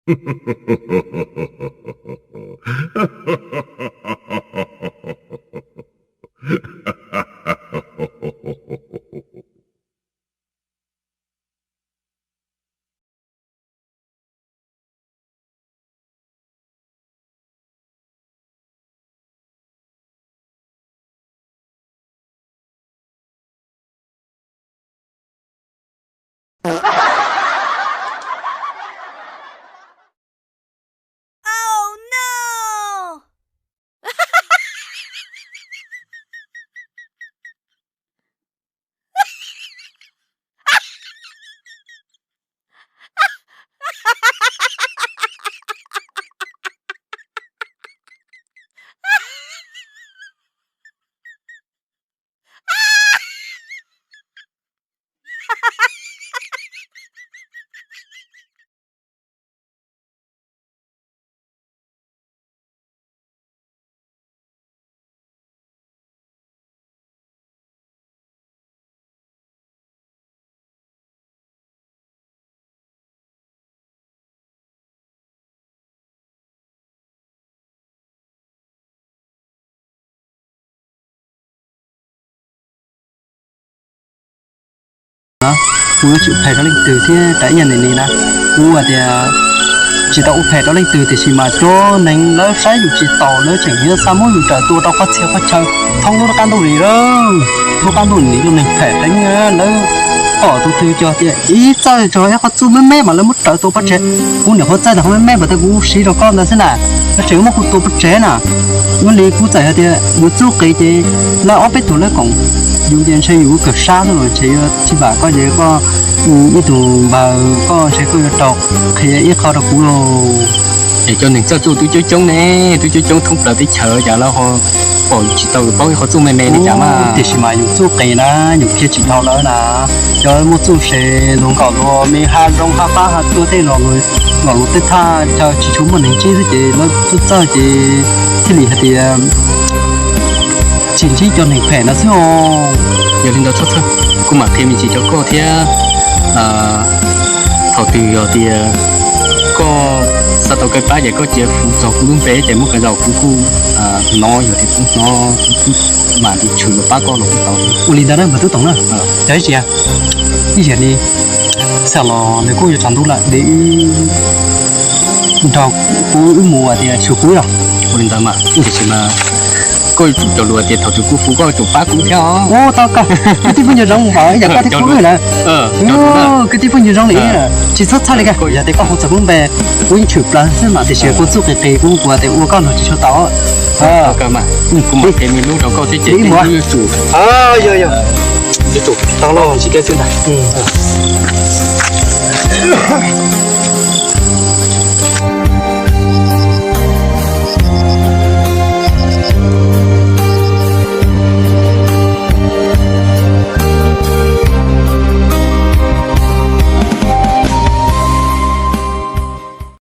Kuv yuav tsum phem rau leej twg thiab rau ib yam li na? Kuv hais tias tsis tau ua phem rau leej twg tiam sis mas cov neeg lawv saib yus tsis taus lawv tseem yuav xa muab yus raws tua rau qhov txhia qhov chaw thoob lub qab ntuj li lawm. Lub qab ntuj li lub neeg phem heev, lawv pom tus twg cog tias ib txawj tso ib qhov txuj me me mas lawv muab raws tua pov tseg. Kuv niam qhuav txawj tau qhov me me mas tej kuv siv rau koj ntawd xwb na, lawv tseem muab kuv tua pov tseg na. Ua li kuv txawm hais tias yuav txuj qis ces lawv ob peb tug lawv koom yus ces ntshe yus kawg sab xwb los ntshe yuav tsis vam koj ces koj ib tug npawg koj ntshe koj yuav rau qhia ib qho rau kuv lauj. Es cov neeg txawj txuj twb coob coob ne, twb coob coob thoob plaws teb chaws cas lawv ho pom yus tsis tau, yus paub ib qho txuj me me li cas mas. Tiam sis mas yus txuj qis na, yus qhia tsis dhau lawv na. Cov muaj txuj se luag nkaum luag me ha zoo ha qab ha tuaj tej los, los luag tej thaj chaw tsis tshua muaj neeg ntsib xwb ces lawv txawj txawj ces thiaj li hais tias tsis ntsib cov neeg phem no xwb os. Yog li ntawd txhob txhawj, kuv mam qhia me ntsis rau koj thiab. Thaum twg yog tias koj xa tau kawg pab ces koj cia li hu txog kuv lub npe ces muab kawg zaum kuv kuj hnov, yog tias kuv hnov kuv mam li tshwm los pab koj los kuj tau. Ua li ntawd na mas tub toom na. Cov ib tsia, ib yam li xam los nws kuj yuav tsaus ntuj lawm, de ib nrog kuv wb mus tias xyuas kuv los. Ua li ntawd mas tiam sis mas koj yuav tsum cog lus tias thaum twg kuv hu koj yuav tsum pab kuv thiab os. Ua tau kawg, kwv tij phooj ywg zoo npaum ib yam koj thiab kuv na. Kwv tij phooj ywg zoo li, tsis txhob txhawj li kawg. Yog tias koj hu txog kuv lub npe, kuv yeej tshwm plaws xwb mas tiam sis kuv txuj qis qis kuv kuv tias ua koj los tsis tshua tau. Kuv mam qhia me lub rau koj thiab ces ib mus yuav tsum, yuav tsum tau los tsis kev xwb ntag.